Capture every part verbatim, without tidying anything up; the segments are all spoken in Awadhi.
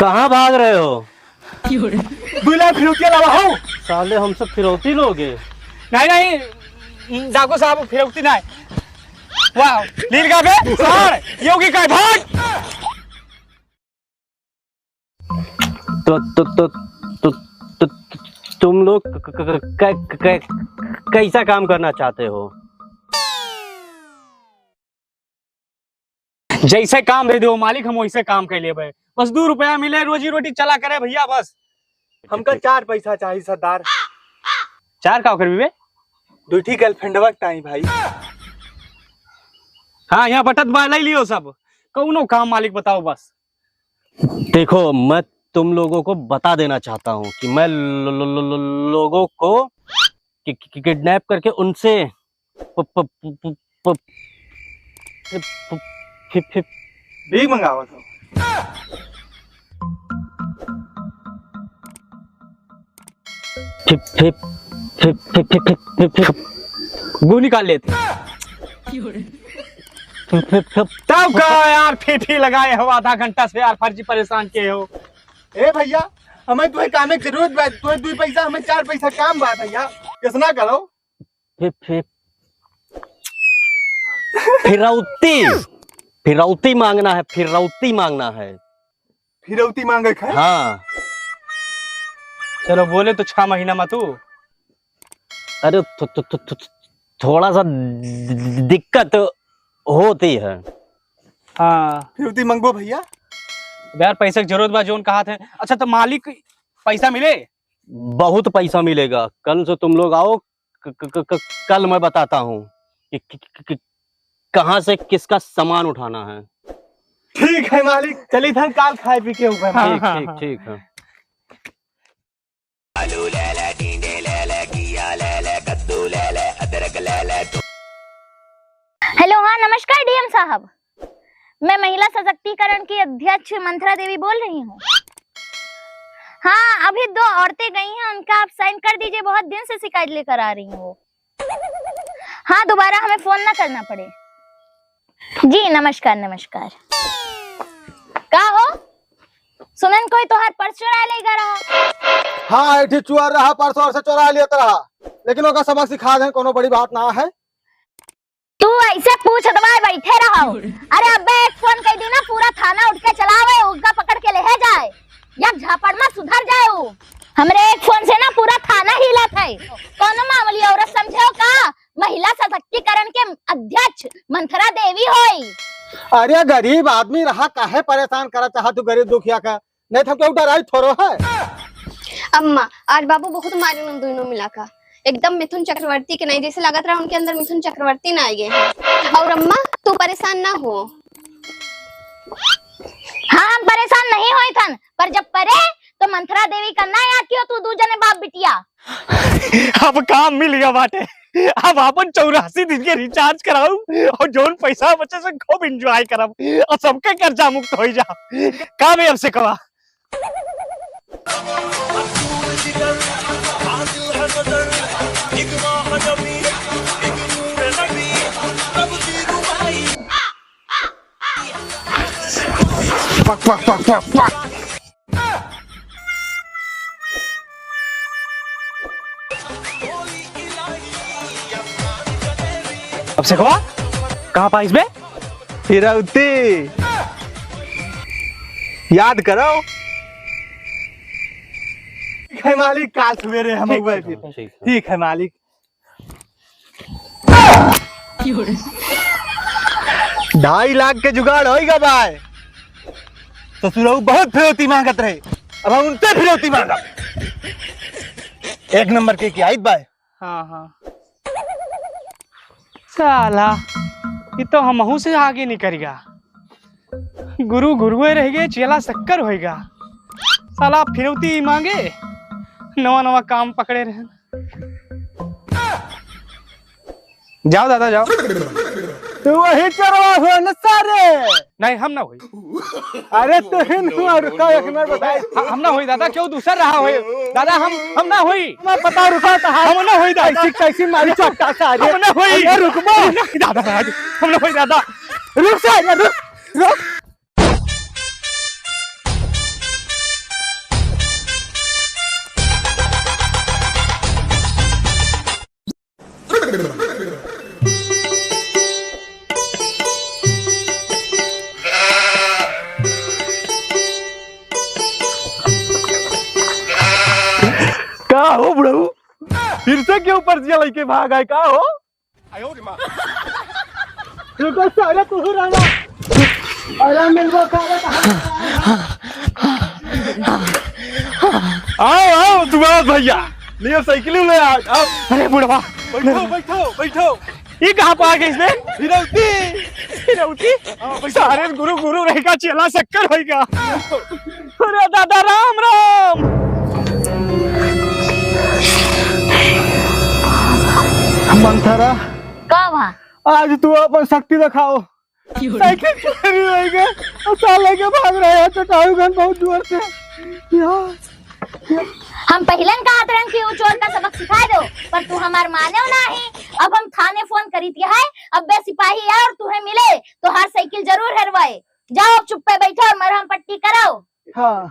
कहाँ भाग रहे हो? दुइ लाख फिरौतिया लावा हो। साले, हम सब फिरौती लोग हैं। नहीं, नहीं, डाकू साहब, फिरौती नहीं। वाह, लील का बे, सार, योगी का भाग। तो, तो, तो, तो, तो, तो तुम लोग क-, क-, क-, क-, क-, कैसा काम करना चाहते हो? जैसे काम दे दो मालिक, हम वैसे काम कर लेबे। बस दो रुपया मिले, रोजी रोटी चला करे भैया, बस। हमका चार पैसा चाही सरदार। चार का करबी बे? दुइ ठी girlfriendवा के ताई भाई। हाँ, यहाँ बटत बा, ले लियो सब। कौनो काम मालिक बताओ बस। देखो, मैं तुम लोगों को बता देना चाहता हूँ कि मैं लो-, लो-, लो-, लो-, लोगों को कि, कि, कि kidnap करके उनसे प-, प-, प-, प-, प-, फि-, फि-, फि-, भीख मंगावत हो। फि-, फि-, फि-, गू निकाल लेते। फि-, फि-, फि-, तब का यार, फी फी लगाए हो आधा घंटा से यार, फर्जी परेशान किए हो। ए भैया, हमें तुहे कामे के जरूरत बा, तुहे दुइ पैसा, हमें चार पैसा काम बा भैया, ऐसा ना करो। फि-, फि-, फिरौती, फिरौती मांगना है, फिरौती मांगना है। फिरौती मांगे के है? हाँ। चलो, बोले तो छह महीना में तू। अरे, थो-, थो-, थो-, थो-, थोड़ा सा दि-, दि-, दिक्कत होती है। हाँ। फिरौती मंगबो भैया? अब यार, पैसे की जरूरत बा, जोन कहा थे। अच्छा, तो मालिक, पैसा मिले? बहुत पैसा मिलेगा। कल से तुम लोग आओ, क-, क-, क-, क-, कल मैं बताता हूँ कि, कि, कि, कि कहाँ से किसका सामान उठाना है। ठीक है मालिक, चली थन काल खाए पी के ऊपर। हाँ, ठीक, हाँ, ठीक, हाँ। ठीक है। आलू ले ले, टिंडे ले ले, घिया ले ले, कद्दू ले ले, अदरक ले ले। हेलो, हाँ, नमस्कार डीएम साहब। मैं महिला सशक्तिकरण की अध्यक्ष मंथरा देवी बोल रही हूँ। हाँ, अभी दो औरतें गई हैं, उनका आप साइन कर दीजिए, बहुत दिन से शिकायत लेकर आ रही हूँ वो। हाँ, दोबारा हमें फोन ना करना पड़े। जी, नमस्कार, नमस्कार। का हो? सुनन कोई तोहार पर्स चोरा ले गा रहा। हाँ, ऐठी चोर रहा, पर्स और से चोरा लेत रहा, लेकिन ओका सबक सिखा दें, कोनो बड़ी बात ना है। तू ऐसे पूछत बाय बैठे रहो। अरे अबे एक फोन कइ दी ना, पूरा थाना उठ के चलावे, उनका पकड़ के लेहे जाए। या झापड़ में सुधर जाए उ। हमरे एक फोन से ना पूरा थाना हिलत है। कौनो मामूली औरत समझे हो का? महिला सशक्तिकरण के अध्यक्ष मंथरा देवी होई। अरे गरीब आदमी रहा, काहे परेशान करा चाहत तू गरीब दुखिया का? नहीं तो हम केहू डराई थोड़ो है। अम्मा, आज बाबू बहुत मारे उन दोनों मिला का। एकदम मिथुन चक्रवर्ती के नहीं, जैसे लागत रहा उनके अंदर मिथुन चक्रवर्ती ना आ गए हैं। और अम्मा, तू परेशान ना हो। हाँ, हम परेशान नहीं होई थन, पर जब परे तो मंथरा देवी का ना याद कियो तू दू जने बाप बिटिया। अब काम मिल गया बाटे, अब आपन चौरासी दिन के रिचार्ज कराऊ और जौन पैसा बचे से खूब एंजॉय करब और सबके कर्जा मुक्त होई जा। का बे अब से कवा? पक, पक, पक, पक, पक। अब से कवा? कहाँ पाइस बे? फिरौती। याद करो। ठीक है मालिक, काल सवेरे हम ठीक, अउबे ठीक, फिर। ठीक है। ठीक है मालिक। ढाई लाख के जुगाड़ होई गा बाय। ससुरऊ बहुत फिरौती मांगत रहे, अब हम उनसे फिरौती मांगब। एक नंबर के, के आइत बाय। हाँ, हाँ। साला, ये तो हमहू से आगे निकल गया। गुरु गुरुए रह गए, चेला शक्कर होएगा। साला फिरौती मांगे, नवा नवा काम पकड़े रहे। जाओ दादा, जाओ। तू वही चरवा हो न सारे। नहीं, हम ना होई। अरे तू ही नहीं, रुका, एक मिनट बताए। ह-, हम ना होई दादा, क्यों दूसर रहा होई? दादा, हम, हम ना होई। मैं पता, रुका तो है। हम ना होई दादा। कैसी, कैसी मारी चट्टा सारे। हम ना होई। अरे रुकबो। नहीं दादा, हम ना होई दादा। रुक सारे, रुक, रुक। फिर से क्यों पर्चिया लेके भाग आए का हो? रुको सारे, तू ही रहना। अरे मिलवा का रे, कहाँ? आओ, आओ, दुआ भैया, ले साइकिल ले आ, आओ। अरे बुढ़वा। बैठो, बैठो, बैठो। ये कहाँ पे आ गए इसमें? फिरौती। फिरौती? हाँ, बैठो। सारे गुरु, गुरु रहेगा, चेला शक्कर होएगा। अरे दादा, राम राम। मंथरा, का बा? आज तू अपन शक्ति दिखाओ। साइकिल चोरी होइ गए और साला के भाग रहे हैं चटाऊ गन बहुत जोर से। यार, हम पहिलन कहत रहन कि उ चोर का सबक सिखाए दो, पर तू हमार माने नाही। अब हम थाने फोन करीत है, अब्बे सिपाही आए और तुहे मिले, तोहार साइकिल जरूर हेरवाए। जाओ, अब चुप्पे बैठो और मरहम पट्टी कराओ। हाँ।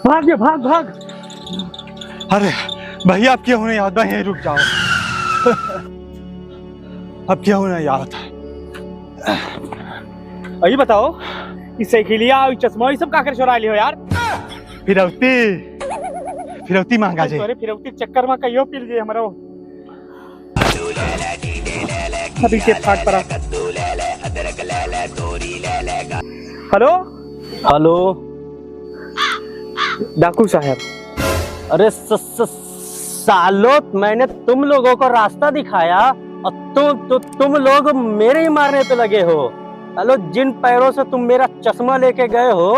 भाग बे, भाग, भाग। अरे भैया, अब केहू नहीं आवत बा, यहीं रुक जाओ। अब केहू नहीं आवत है। अ, ये बताओ, ई साइकिलिया, ई चश्मा, ई सब का करे चोरा लियो यार? फिरौती, फिरौती मांगा जे। अरे फिरौती चक्कर में कहियो पी लीजिए हमरा। अभी के फाट पड़ा। हेलो? हेलो? डाकू साहब। अरे स-, स-, सालो, मैंने तुम लोगों को रास्ता दिखाया और तुम, तु-, तुम लोग मेरे ही मारने पे लगे हो। सालो, जिन पैरों से तुम मेरा चश्मा लेके गए हो,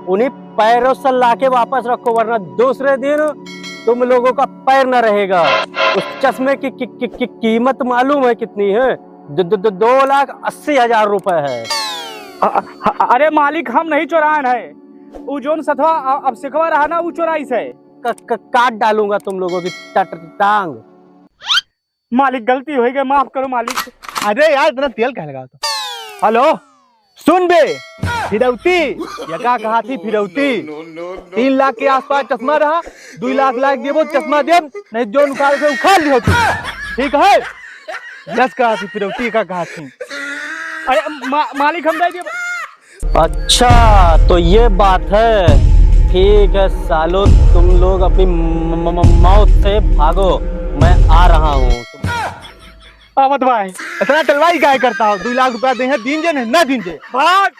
उन्हीं पैरों से लाके वापस रखो, वरना दूसरे दिन तुम लोगों का पैर न रहेगा। उस चश्मे की, की, की, की कीमत मालूम है कितनी है? द-, द-, द-, दो लाख अस्सी हजार रुपए है। अ-, अ-, अरे मालिक, हम नहीं चोरान है। उ जोन सथवा अ-, अब सिखवा रहा ना, उ चोराइस है। क-, क-, काट डालूंगा तुम लोगों की ट-, ट-, टांग। मालिक, गलती होइ गए, माफ करो मालिक। अरे यार, इतना तेल काहे लगावत हो? हेलो, सुन बे, फिरौती, ये का कहा थी फिरौती? तीन लाख के आसपास चश्मा रहा, दुई लाख लाग देबो, चश्मा देब, नहीं जोन उखाड़ के उखाड़ लियो तू, ठीक है? यस कहा थी फिरौती, का कहा थी? अरे मा-, मालिक, हम दे दिए। अच्छा, तो ये बात है। ठीक है सालो, तुम लोग अपनी म-, म-, म-, मौत से भागो, मैं आ रहा हूँ। आवत भाई। इतना टलवाई काहे करता हो? दुई लाख रुपया दे हैं, दीन जे नहीं, ना दीन जे। भाग।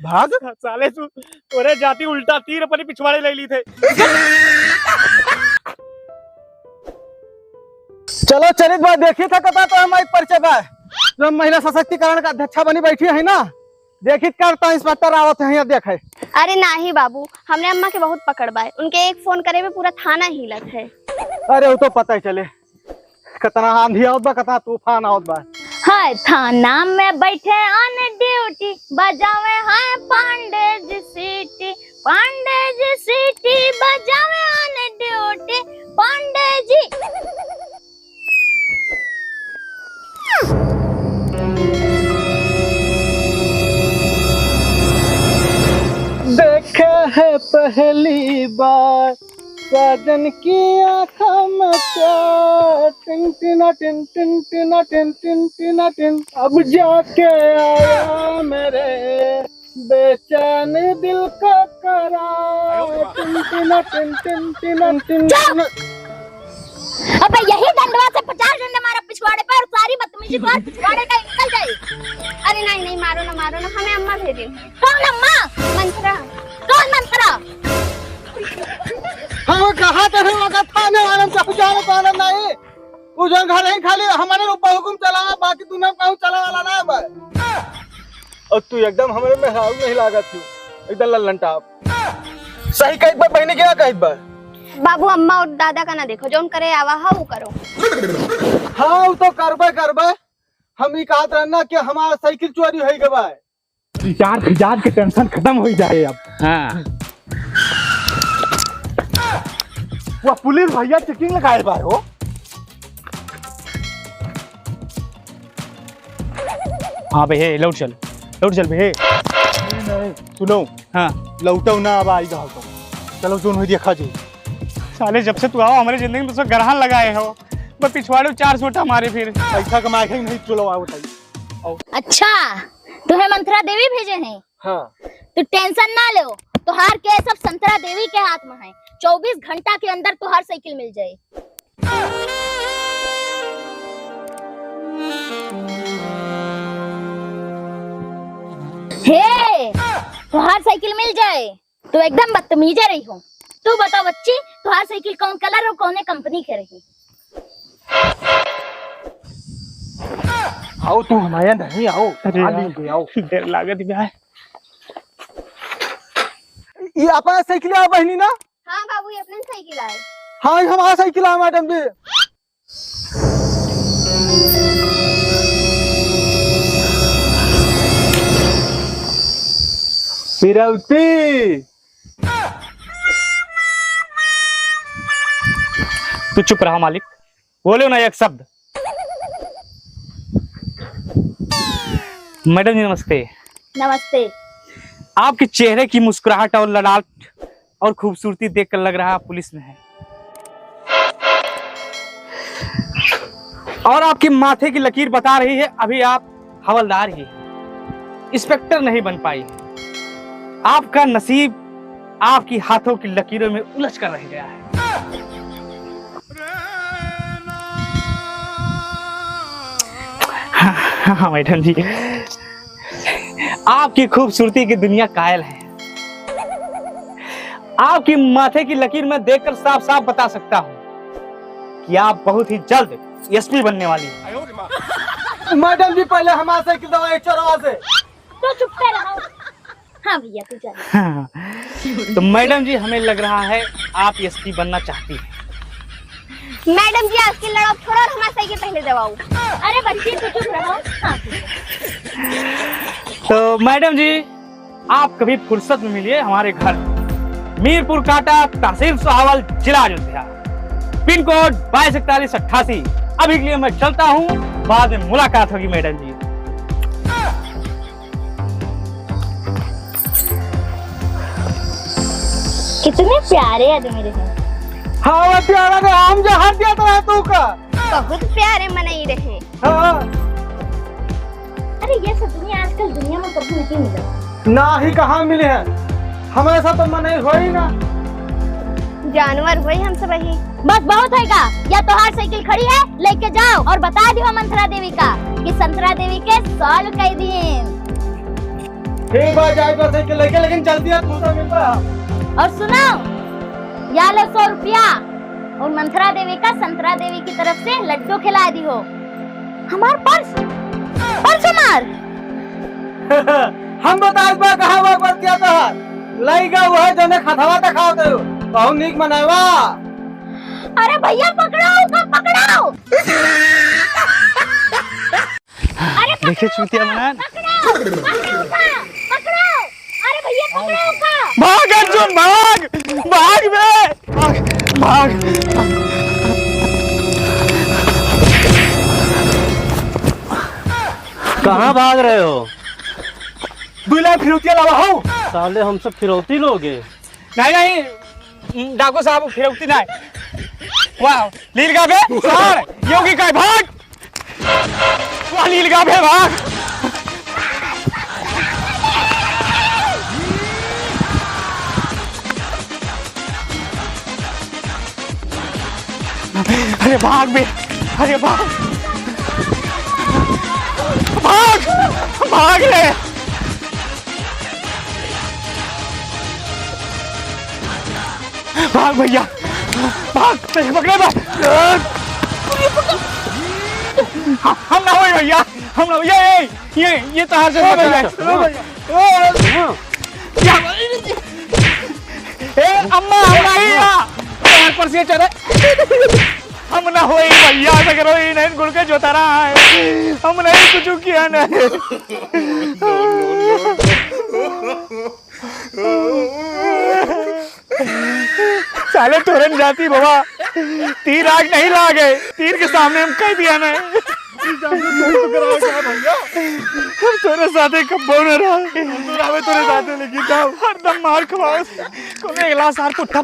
भाग? साले तू, तोरे जाति उल्टा तीर अपनी पिछवाड़े ले ली थे। चलो चलित बा, देखी था कता तो हमारी परिचय बा। जो महिला सशक्तिकरण का अध्यक्षा बनी बैठी है ना, देखित करता इंस्पेक्टर आवत है, यहाँ देखे। अरे नाही बाबू, हमरे अम्मा के बहुत पकड़ बा। उनके एक फोन करे में पूरा थाना हिलत है। अरे वो तो पता ही चले, कितना आंधी आवत बा, कितना तूफान आवत बा। हाय थाना में बैठे on duty, बजावे हैं पांडे जी सीटी, पांडे जी सीटी बजावे on duty, पांडे जी। देखा है पहली बार साजन की आंखों में प्यार, टिन टिना टिन, टिन टिना टिन, टिन टिना टिन। अब जाके आया मेरे बेचैन दिल का करार, टिन टिना टिन, टिन टिना टिन, चुप! टिन। अबे यही डंडवा से पचास डंडे मारा पिछवाड़े पे और सारी बदतमीजी बाहर पिछवाड़े का निकल जाए। अरे नहीं, नहीं, मारो ना, मारो ना, हमें अम्मा भेजे हैं। कौन अम्मा? मंत्रा। कौन मंत्रा? हम कहा तो है, मगर थाने वाले में कहूँ जाने पाना नहीं। उ जन घर ही खाली हमारे ऊपर हुकुम चलावा, बाकी दुनिया में कहूँ चलावे वाला ना बा। और तू एकदम हमारे मेहरारू नहीं लागत तू, एकदम लल्लन टाप। सही कहित बा बहिनी, क्या कहित बा? बाबू, अम्मा और दादा का ना देखो, जौन करे आवा हा, उ करो। हाँ, उ तो करबे करबे। हम ई कहत रहन ना कि हमार साइकिल चोरी होइ गवा है। यार, फिजाज के टेंशन खत्म होइ जाए अब। हाँ। वाह, पुलिस भैया चेकिंग लगाए बा हो। हाँ बे, हे, लौट चल, लौट चल बे, हे। सुनो। हाँ। लौटो ना, अब आई जाओ तो। चलो, जोन होइ देखा जी। साले, जब से तू आओ, हमारी जिंदगी में तो ग्रहण लगाए हो। बस पिछवाड़े चार सोटा मारे फिर। पैसा कमाए के नहीं, चलो आओ, बताइए। अच्छा, तुम्हें मंत्रा देवी भेजे हैं? हाँ। तू टेंशन ना लो, तोहार केस अब संतरा देवी के हाथ में है। चउबीस घंटा के अंदर तोहार साइकिल मिल जाए। हे, तोहार साइकिल मिल जाए? तू एकदम बदतमीजे रही हो। तू बताओ बच्ची, तोहार साइकिल कौन कलर और कौने कंपनी के रही? आओ, तू हमारे नहीं आओ। अरे आ, यार, ले आओ। देर लागत बा। ये अपना साइकिल है बहिनी ना? हाँ बाबू, ये अपने साइकिल आए। हाँ, ये हमारा साइकिल है मैडम जी। फिरौती। तू चुप रहा मालिक, बोलो ना एक शब्द। मैडम जी नमस्ते। नमस्ते। आपके चेहरे की मुस्कुराहट और ललाट और खूबसूरती देखकर लग रहा है आप पुलिस में हैं। और आपके माथे की लकीर बता रही है अभी आप हवलदार ही हैं, इंस्पेक्टर नहीं बन पाई। आपका नसीब आपकी हाथों की लकीरों में उलझ कर रह गया है। हाँ, हाँ, मैडम जी, आपकी खूबसूरती की दुनिया कायल है। आपकी माथे की लकीर मैं देखकर साफ साफ बता सकता हूँ कि आप बहुत ही जल्द एसपी बनने वाली हैं। मैडम जी, पहले हमारा साइकिल दवाई चोरवा से। तो चुप कर रहो। हाँ भैया, तू चल। हाँ। तो मैडम जी, हमें लग रहा है आप एसपी बनना चाहती हैं। मैडम जी, आज की लड़ाई छोड़ो और हमारा साइकिल पहले दवाओ। अरे बच्ची, तू चुप रहो। हाँ, ठीक है। तो मैडम जी, आप कभी फुर्सत में मिलिए हमारे घर, मीरपुर काटा, तहसील सोहावल, जिला अयोध्या, पिन कोड बाईस इकतालीस अट्ठासी। अभी के लिए मैं चलता हूँ, बाद में मुलाकात होगी मैडम जी। कितने प्यारे आदमी रहे। हाँ, वो प्यारा रहे, हम जहर दिया तो रहे तू का। बहुत प्यारे मनई रहे। हाँ। अरे, ये सब दुनिया आजकल दुनिया में कभी नहीं मिला। ना ही कहाँ मिले हैं, हमारे साथ तो मनई होई ना। जानवर होई हम सब ही। बस बहुत होइगा, या तोहार साइकिल खड़ी है, लेके जाओ और बता दियो मंथरा देवी का कि संतरा देवी के सॉल्व कर दीन। ठीक बा, जाए बस के लेके, लेकिन जल्दी आ, दूसरा मिलता। और सुनो, या लो सौ रुपया और मंथरा देवी का संतरा देवी की तरफ से लड्डू खिला दियो। हमार पर्स, पर्स हमार। हम बताइब बा कहाँ बा पर्स दिया तोहार। लइका वो है जने खतवा तक खाओ तो बहुत नीक मनावा। अरे भैया पकड़ो, उका पकड़ो। अरे देखिए पकड़ो चूतिया उका, मनान। पकड़ो, पकड़ो उका, पकड़ो। अरे भैया पकड़ो उका। भाग अर्जुन, भाग, भाग बे, भाग, भाग। कहाँ भाग रहे हो? दुइ लाख फिरौतिया लावा हो। साले हम सब फिरौती लोग हैं। नहीं, नहीं, डाकू साहब, फिरौती नहीं। वाह, लील गा बे, सार, योगी का भाग। वाह, लील गा बे, भाग। अरे भाग बे, अरे भाग, भाग, भाग रे। भाग भैया, भाग, पकड़े बा। हम ना होई भैया, हम ना, ये, ये, ये, ये तहार से ओ भैया, ओ भैया, ओ, क्या, ए, अम्मा, हम ना ही या, तहार पर से चढ़े। हम ना होई भैया, ऐसा करो, ये नहीं गुड़ के जोता रहा है, हम नहीं कुछ किया नहीं। साले तोरन जाती बाबा, तीर आग नहीं लागे, तीर के सामने हम कह दिया ना। हम तोरे साथे कब्बो न रहा। हम तो रहबे तोरे साथे, लेकिन जाओ। हरदम मार खवाओ। कोनो एक लाख सार पुट्ठा।